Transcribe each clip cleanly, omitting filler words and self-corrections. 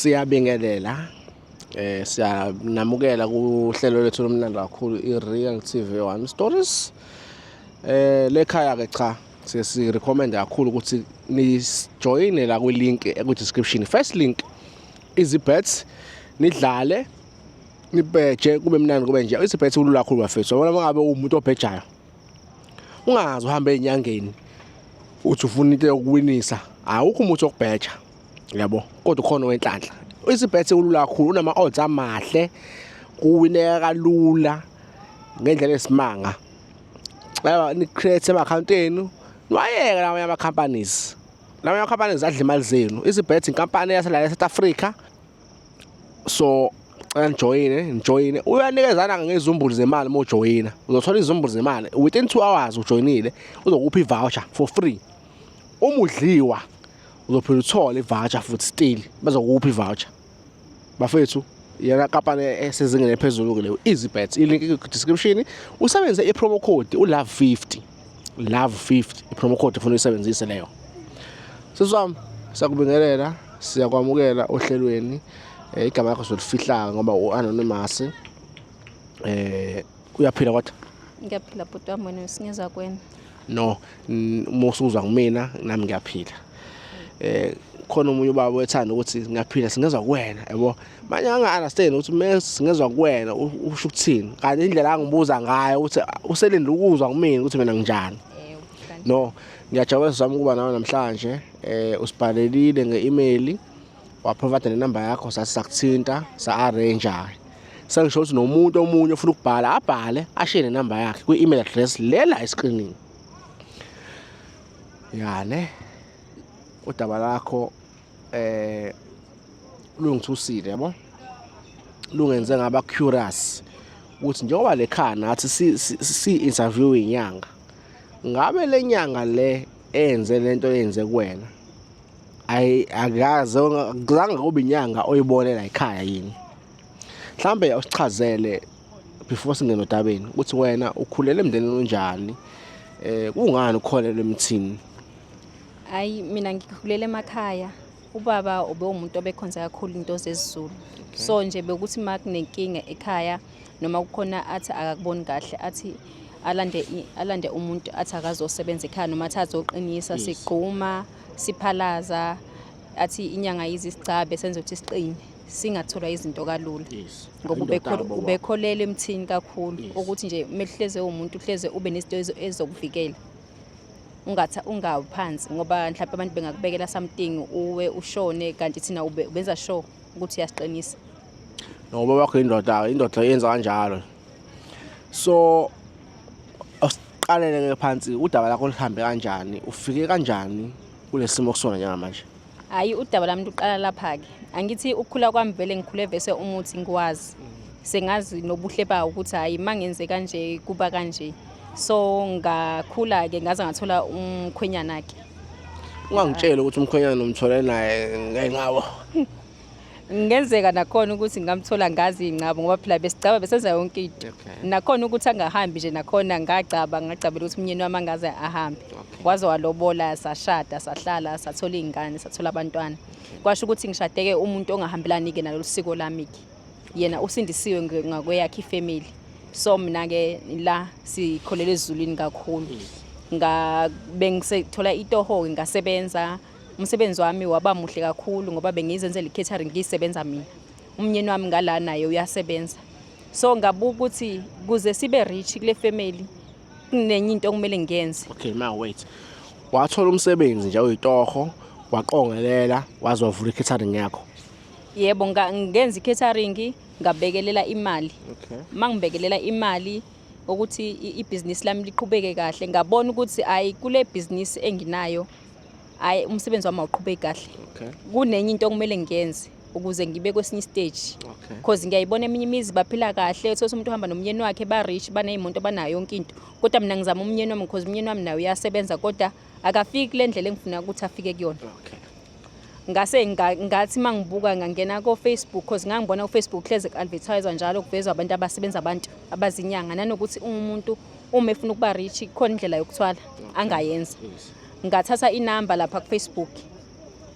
Siyabingelela, siyanamukela kuhlelo lethu lomlando kakhulu, i-Real TV One Stories. Lekhaya ke cha, siye recommend kakhulu ukuthi nijoyine la kwi-link eku-description, first link, Easybet, nidlale, nibheje, kube mnandi, kube nje. Easybet kulula kakhulu, bafethu. Yabona, uma ngabe uwumuntu obhejayo, ungaze uhambe ey'nyangeni uthi ufuna into yokuwinisa. Awukho umuthi wokubheja, yabo, kodwa ukhona owenhlanhla. Easybet kulula kakhulu, unama-odds amahle, kuwineka kalula ngendlela esimanga. Cela ni-create ama-account enu, niwayeke lamanye ama-companies. Lamanye ama-companies adla imali zenu. Easybet inkampani yasela e-South Africa, so cela nijoyine, nijoyine. Uyanikezana ngezizumbulu zemali uma ujoyina. Uzothola izizumbulu zemali within 2 hours ujoyinile. Uzokupha i-voucher for free. Uma udliwa, uzophinda uthole i-voucher futhi, still bazokupha i-voucher. Bafethu, yena kampani esezingeni eliphezulu-ke leyo, Easybet. I-link ku-description. Usebenzise i-promo code u-love 50, love 50, i-promo code ufuna uyisebenzise leyo. Sisi wami, siyakubingelela, siyakwamukela ohlelweni. Igama lakho sizolifihla ngoba u-anonymous. Uyaphila kodwa? Ngiyaphila, bhuti wami. Wena, singezwa kwena? No, uma usuzwa kumina, nami ngiyaphila. Khona omunye ubaba wethanda ukuthi ngiyaphila, singezwa kuwena, yabo. Manje anga-understand ukuthi me singezwa kuwena usho ukuthini, kanti indlela angibuza ngayo ukuthi uselinde ukuzwa kumina ukuthi mina nginjani. No, ngiyajabula sizama ukuba nawe namhlanje. Usibhalelile nge-email, waprovide nenamba yakho, sathi sakuthinta, sa-arrange. Sengisho ukuthi nomuntu omunye ofuna ukubhala, abhale, ashiye nenamba yakhe kwi-email address lela eskrinini yane. Udaba lakho lungithusile, yabo, lungenze ngaba curious ukuthi njengoba le khaya nathi si interview inyanga, ngabe le nyanga le eyenze lento eyenze kuwena, ayi, akaze akuzange kube inyanga oyibone la ekhaya yini? Mhlambe usichazele before singene odabeni ukuthi wena ukhulele emndenini onjani, kungani ukholelwa emthini? Hayi, mina ngikhulele emakhaya. Ubaba ube umuntu obekhonza kakhulu into zesiZulu, so nje bekuthi uma kunenkinga ekhaya noma kukhona athi akakuboni kahle, athi alande umuntu, athi akazosebenza ekhaya noma athi azoqinisa. Sigquma, siphalaza, athi inyanga yize isigcabe, senze ukuthi siqine, singatholwa izinto kalula, ngoba Indoda yabo baba. Ubekholelwa emthini kakhulu, ukuthi nje mehleze umuntu uhleze ube nezinto ezokuvikela, ungatha ungawi phansi, ngoba mhlawumbe abantu bengakubekela something, uwe ushone, kanti thina ubenza sure ukuthi uyasiqinisa. Ngoba wakho indoda, indoda yenza kanjalo. So asiqalele ke phansi, udaba lakho lihambe kanjani? Ufike kanjani kulesimo kusona njengamanje? Hayi, udaba lami luqala lapha-ke. Angithi ukukhula kwami vele ngikhule vese umuthi ngiwazi, sengazi nobuhle bawo, ukuthi hhayi, uma ngenze kanje kuba kanje. So ngakhula-ke, ngaze ngathola umkhwenyana-ke. Ungangitsheli ukuthi umkhwenyana umthole naye ngenqabo. Kungenzeka nakhona ukuthi ngingamthola ngazi iy'ngcabo, ngoba phela besigcaba, besenza yonke into. Nakhona ukuthi angahambi nje, nakhona ngagcaba, ngagcabela ukuthi umnyeni wami angaze ahambe. Waze walobola, sashada, sahlala, sathola iy'ngane, sathola abantwana. Kwasho ukuthi ngishadeke umuntu ongahambelani-ke nalolu siko lami-ke. Yena usindisiwe ngakweyakhe ifamily, so mina-ke la sikholelwa esiZulwini kakhulu. Nga bengisethola itoho-ke, ngasebenza. Umsebenzi wami waba muhle kakhulu ngoba bengizenzela i-catering, ngiyisebenza mina. Umnyeni wami ngala naye uyasebenza, so ngabuka ukuthi kuze sibe rich kule family, kunenye into okumele ngiyenze. Okay, ma wait, wathola umsebenzi nje oyitoho, waqongelela, waze wavula i-catering yakho? Yebo, ngenza i-catering, ngabekelela imali. Uma ngibekelela imali ukuthi ibhizinisi lami liqhubeke kahle, ngabona ukuthi ayi, kule bhizinisi enginayo, hayi, umsebenzi wami awuqhubeki kahle. Kunenye into okumele ngiyenze ukuze ngibe kwesinye istage, 'cause ngiyayibona eminye imizi baphila kahle, uthole umuntu uhamba nomnyeni wakhe, ba-rich, baney'moto, banayo yonke into, kodwa mina ngizama umnyeni wami, because umnyeni wami naye uyasebenza, kodwa akafiki kule ndlela engifuna ukuthi afike kuyona. Ngase ngathi uma ngibuka, ngangena ko-Facebook, 'cause ngangibona ku-Facebook hleze ku-advertise njalo, kuvezwa abantu abasebenza, abantu abazinyanga, nanokuthi umuntu uma efuna ukuba rich khona indlela yokuthwala angayenza. Ngathatha inamba lapha ku-Facebook.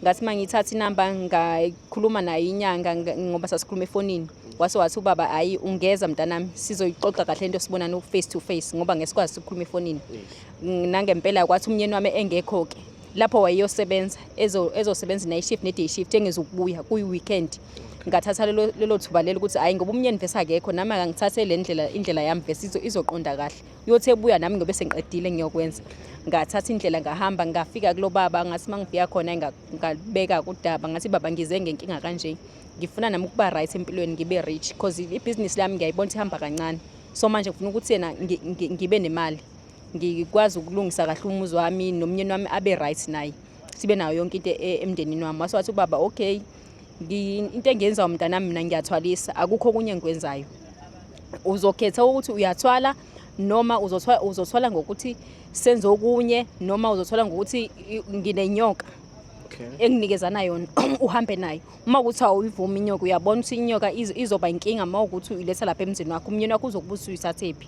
Ngathi uma ngiyithatha inamba ngayikhuluma naye inyanga ngoba sasikhuluma efonini. Wase wathi ubaba, hhayi, ungeza mntanami, sizoyixoxa kahle into, sibonane face to face, ngoba ngesikwazi ukukhuluma efonini. Nangempela kwathi umnyeni wami engekho-ke lapho, wayeyosebenza, ezosebenza i-night shift ne-day shift, engezukubuya kuyi-weekend. Ngathatha lelo thuba lelo ukuthi hhayi, ngoba umnyeni vese akekho, nami akangithathe le ndlela, indlela yami vese izoqonda kahle, uyothi ebuya nami ngobe sengiqedile ngiyokwenza. Ngathatha indlela, ngahamba, ngafika kulo baba. Ngathi uma ngifika khona ngabeka kudaba, ngathi, "Baba, ngize ngenkinga kanje, ngifuna nami ukuba right empilweni, ngibe rich, because ibhizinisi lami ngiyayibona ukuthi ihamba kancane. So manje ngifuna ukuthi yena ngibe nemali, ngikwazi ukulungisa kahle umuzi wami, nomnyeni wami abe right naye, sibe nayo yonke into emndenini wami." Wase wathi ubaba, "Okay, into engiyenzayo mntanami, mina ngiyathwalisa, akukho okunye engikwenzayo. Uzokhetha ukuthi uyathwala noma uzothwala ngokuthi senze okunye, noma uzothwala ngokuthi nginenyoka enginikezana yona, uhambe nayo. Uma ukuthi awuyivumi inyoka, uyabona ukuthi inyoka izoba inkinga uma ukuthi uyiletha lapha emzini wakho, umnyeni wakho uzokubuza uyithathephi,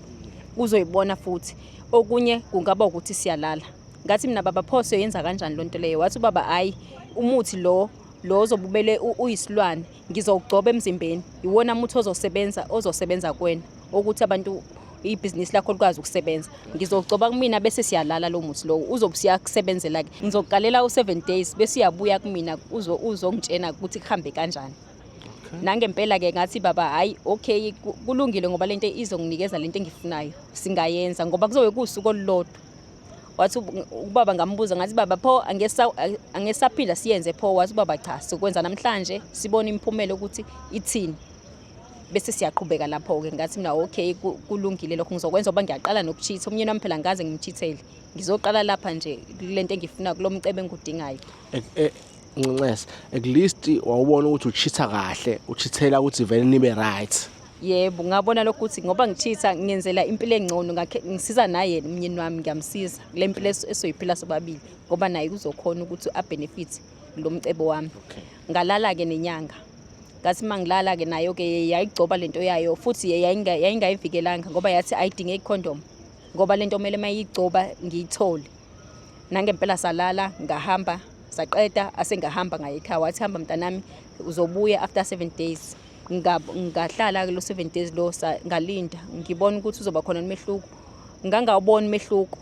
uzoyibona futhi. Okunye kungaba ukuthi siyalala." Ngathi mina, "Baba, pho siyoyenza kanjani loo nto leyo?" Wathi ubaba, "Hhayi, umuthi lo lo ozobubele uyisilwane, ngizowugcoba emzimbeni, iwona muthi ozosebenza kuwena ukuthi abantu ibhizinisi lakho likwazi ukusebenza. Ngizogcoba kumina, bese siyalala, lo muthi lowo uzobe usiyakusebenzela-ke. Ngizokukalela u-7 days, bese uyabuya kumina, uzongitshena ukuthi kuhambe kanjani." Nangempela-ke ngathi, "Baba, hhayi, okay, kulungile, ngoba lento izonginikeza lento engifunayo, singayenza, ngoba kuzobe kuwusuku olulodwa." Wathi ubaba, ngambuza ngathi, "Baba, pho angesaphinda siyenze pho?" Wathi ubaba, "Cha, sikwenza namhlanje, sibone imiphumela ukuthi ithini, bese siyaqhubeka lapho-ke." Ngathi mina, "Okay, kulungile lokho, ngizokwenza, ngoba ngiyaqala nokuchitha umnyeni wami phela, ngaze ngimchithele. Ngizoqala lapha nje kule nto engifuna, kulo mcebo engudingayo." Ncese, at least wawubona ukuthi uchitha kahle, uchithela ukuthi vele nibe right. Yebo, ngabona lokho ukuthi ngoba ngichitha ngenzela impilo engcono, ngakhe ngisiza naye umnyeni wami, ngiyamsiza kule mpilo esoyiphila sobabili, ngoba naye uzokhona ukuthi abenefit lo mcebo wami. Ngalala-ke nenyanga. Ngathi uma ngilala-ke nayo-ke, yayigcoba lento yayo futhi, yayingayivikelanga, ngoba yathi ayidingeki condom, ngoba lento kumele uma iyigcoba ngiyithole. Nangempela salala, ngahamba, saqeda, asengahamba ngaye ekhaya. Wathi, "Hamba mntanami, uzobuya after 7 days." Ngahlala lo 7 days lo, ngalinda, ngibona ukuthi uzoba khona umehluko. Ngangawuboni umehluko.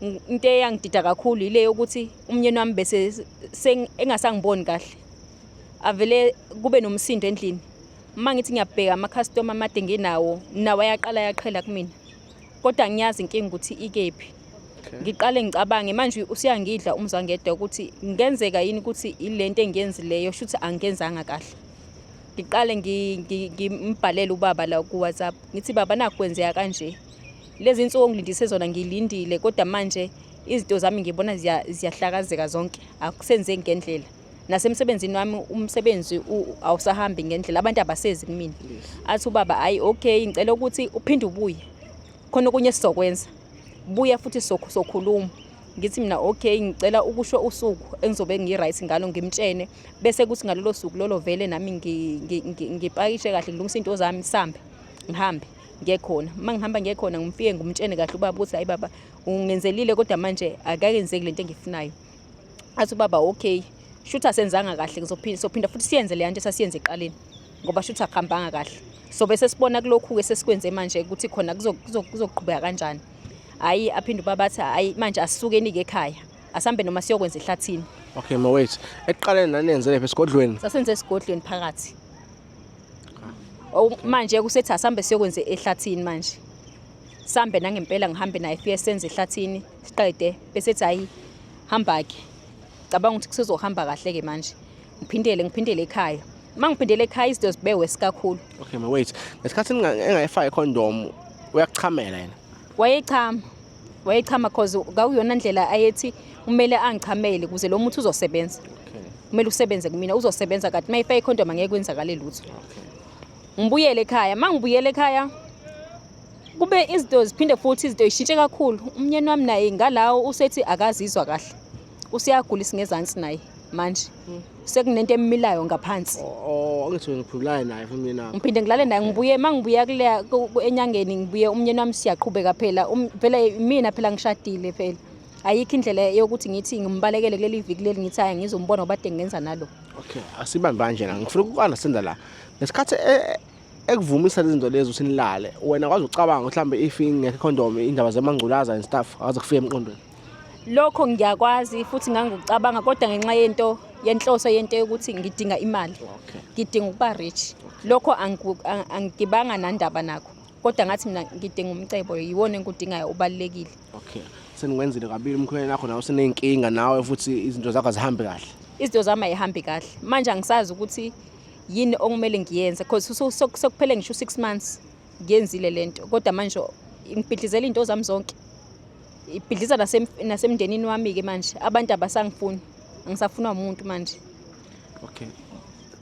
Into eyangidida kakhulu ile yokuthi umnyeni wami bese engasangiboni kahle, avele kube nomsindo endlini. Uma ngithi ngiyabheka ama-customer amade nginawo, nawo ayaqala ayaqhela kumina, kodwa ngiyazi inkinga ukuthi ikephi. Ngiqale ngicabange manje, usuyangidla umzwangedwa, ukuthi ngenzeka yini ukuthi ilento engiyenzileyo, shuthi angenzanga kahle. Ngiqale ngimbhalele ubaba la ku-WhatsApp, ngithi, "Baba, nakhu kwenzeka kanje. Lezi nsuku ongilindise zona ngilindile, kodwa manje izinto zami ngibona ziyahlakazeka zonke, akusenzeki ngendlela. Nasemsebenzini wami umsebenzi awusahambi ngendlela, abantu abasezi kumina." Athi ubaba, "Hayi, okay, ngicela ukuthi uphinde ubuye, khona okunye esizokwenza, buya futhi sokhuluma." Ngithi mina, "Okay, ngicela ukusho usuku engizobe ngi-right ngalo, ngimtshene, bese kuthi ngalolo suku lolo vele nami ngipakishe kahle, ngilungise into zami, sambe, ngihambe ngiye khona. Uma ngihamba ngiye khona, ngifike ngimtshene kahle ubaba ukuthi, hayi baba, ungenzelile, kodwa manje akakenzeki lento engiyifunayo." Athi ubaba, "Okay, shuthi asenzanga kahle, ngizophinda, sophinda futhi siyenze le nto esasiyenze ekuqaleni, ngoba shuthi akuhambanga kahle. So bese sibona kulokhu-ke sesikwenze manje ukuthi khona kuzoqhubeka kanjani." Hhayi, aphinde ubaba athi, "Hhayi, manje asisukeni-ke ekhaya, asambe noma siyokwenza ehlathini." Okay, ma, wait, ekuqaleni nanenze lephi, esigodlweni? Sasenze esigodlweni phakathi. Manje kusethi asambe siyokwenza ehlathini manje. Sambe nangempela, ngihambe naye, fike senze ehlathini, siqede, bese ethi, "Hayi, hamba-ke." Cabanga ukuthi kusezohamba kahle-ke manje. Ngiphindele ekhaya. Uma ngiphindele ekhaya, izinto zibe worse kakhulu. Okay, ma, wait, ngesikhathi engayifaki icondom, uyakuchamela yena? Wayechama, wayechama, cause kwakuyona ndlela ayethi kumele angichamele ukuze lo muthi uzosebenza. Kumele usebenze kumina, uzosebenza, kanti uma ifake icondom angeke kwenzakale lutho. Ngibuyele ekhaya. Uma ngibuyele ekhaya, kube izinto ziphinde futhi izinto zishintshe kakhulu. Umnyeni wami naye ngalawo usethi akazizwa kahle, useyagula isingezansi naye manje, sekunento emilayo ngaphansi. Oh, angithi wena uphululayo naye futhi umyeni wakho. Ngiphinde ngilale naye. Ngibuye, uma ngibuya kuleya enyangeni, ngibuye umnyeni wami, siyaqhubeka phela. Phela mina phela ngishadile phela. Ayikho indlela yokuthi ngithi ngimbalekele kuleli viki leli, ngithi hayi, ngizombona ngoba kade ngenza nalo. Okay, asibambe kanjena. Ngifuna uku-understanda la. Ngesikhathi ekuvumisa lezi zinto lezi ukuthi nilale, wena wazi ucabanga mhlawumbe if ingekho condom, indaba zemangculaza and stuff, akaze kufike emqondweni? Lokho ngiyakwazi futhi ngangikucabanga, kodwa ngenxa yento yenhloso yento yokuthi ngidinga imali, ngidinga ukuba rich, lokho angibanga nandaba nakho, kodwa ngathi mina ngidinga umcebo, yiwona engikudingayo, ubalulekile. Okay, senikwenzile kabili umkhwenyana wakho, nawe useney'nkinga nawe futhi izinto zakho azihambi kahle. Izinto zami ayihambi kahle manje, angisazi ukuthi yini okumele ngiyenze, because sekuphele ngisho 6 months ngiyenzile lento, kodwa manje ngibhidlizela iy'nto zami zonke, ibhidliza nasemndenini wami-ke manje, abantu abasangifuni, angisafunwa umuntu manje. Okay,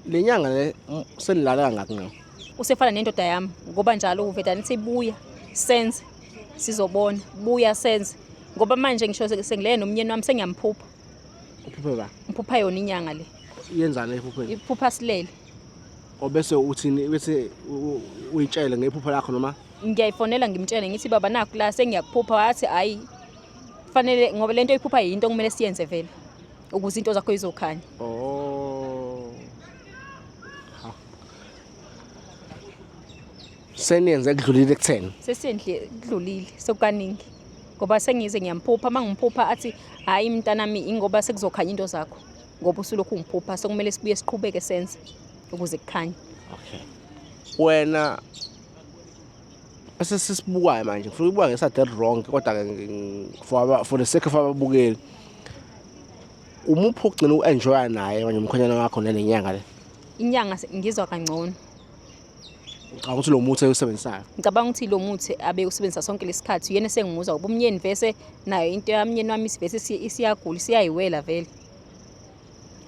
le nyanga le senilala kangaki ngawo? Usefana nendoda yami, ngoba njalo uveda nithi buya senze, sizobona, buya senze, ngoba manje ngisho sengilele nomnyeni wami sengiyamphupha. Uphuphe ba? Ngiphupha yona inyanga le. Yenzani ephupheni? Iphupha silele. Obese uthini bese uyitshele ngephupho lakho noma? Ngiyayifonela ngimtshele, ngithi baba, nakhu la sengiyakuphupha. Wathi hayi, kufanele, ngoba lento oyiphupha yinto okumele siyenze vele ukuze into zakho izokhanya. Oh. Ha. Seniyenze kudlulile kutheni? Sesendle kudlulile, sekukaningi, ngoba sengize ngiyamphupha, uma ngimphupha athi hhayi mntanami, ingoba sekuzokhanya into zakho, ngoba usulokhu ungiphupha, sekumele sibuye siqhubeke senze ukuze kukhanye. Okay. Wena bese sisibukayo manje, ngifuna ukubuka ngeside wrong, kodwa ke for the sake of ababukeli. Umuphi ogcina u-enjoya naye manje, umkhwenyana wakho nalenyanga le? Inyanga ngizwa kangcono. Ngicabanga ukuthi lo muthi ayusebenzisayo. Ngicabanga ukuthi lo muthi abewusebenzisa sonke lesikhathi uyena esengimuzwa, ngoba umnyeni vese nayo into yamnyeni wami isivese isiyagula, isiyayiwela vele.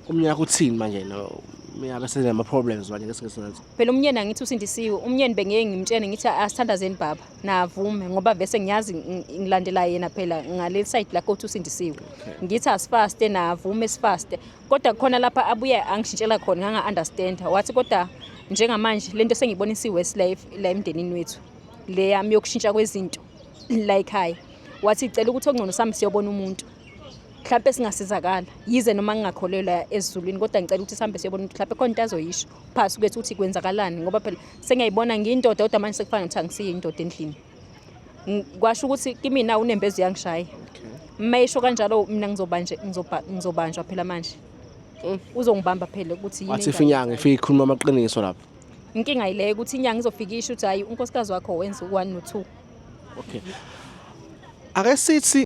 Umnyeni wakho uthini manje no? Mina senama problems manje ngesingesingathi. Phela umnyeni angithi usindisiwe, umnyeni bengeke ngimtshene ngithi asithandazeni baba, navume, ngoba vese ngiyazi ngilandela yena phela ngale side lakho ukuthi usindisiwe. Ngithi asifaste, navume sifaste, kodwa khona lapha abuye angishintshela khona, nganga understand, wathi kodwa njengamanje lento sengiyibona isiwest la la emndenini wethu, le yami yokushintsha kwezinto la ekhaya, wathi cela ukuthi okungcono sami siyobona umuntu, mhlawumpe singasizakala, yize noma ngingakholelwa ezulwini, kodwa ngicela ukuthi sihambe siyobona umuntu, mhlawumpe khona into azoyisho phasi kwethu ukuthi kwenzakalani, ngoba phela sengiyayibona ngiyindoda, kodwa manje sekufana nokuthi angisiyo indoda endlini. Kwasho ukuthi kimina unembeza uyangishaya uma esho kanjalo, mina ngizobanje ngizobanjwa phela manje, uzongibamba phela ukuthi yini. Wathi if inyanga ifike ikhuluma amaqiniso lapho. Inkinga yileyo, ukuthi inyanga izofika isho ukuthi hayi, unkosikazi wakho wenza u-1 no-2. Okay. Ake sithi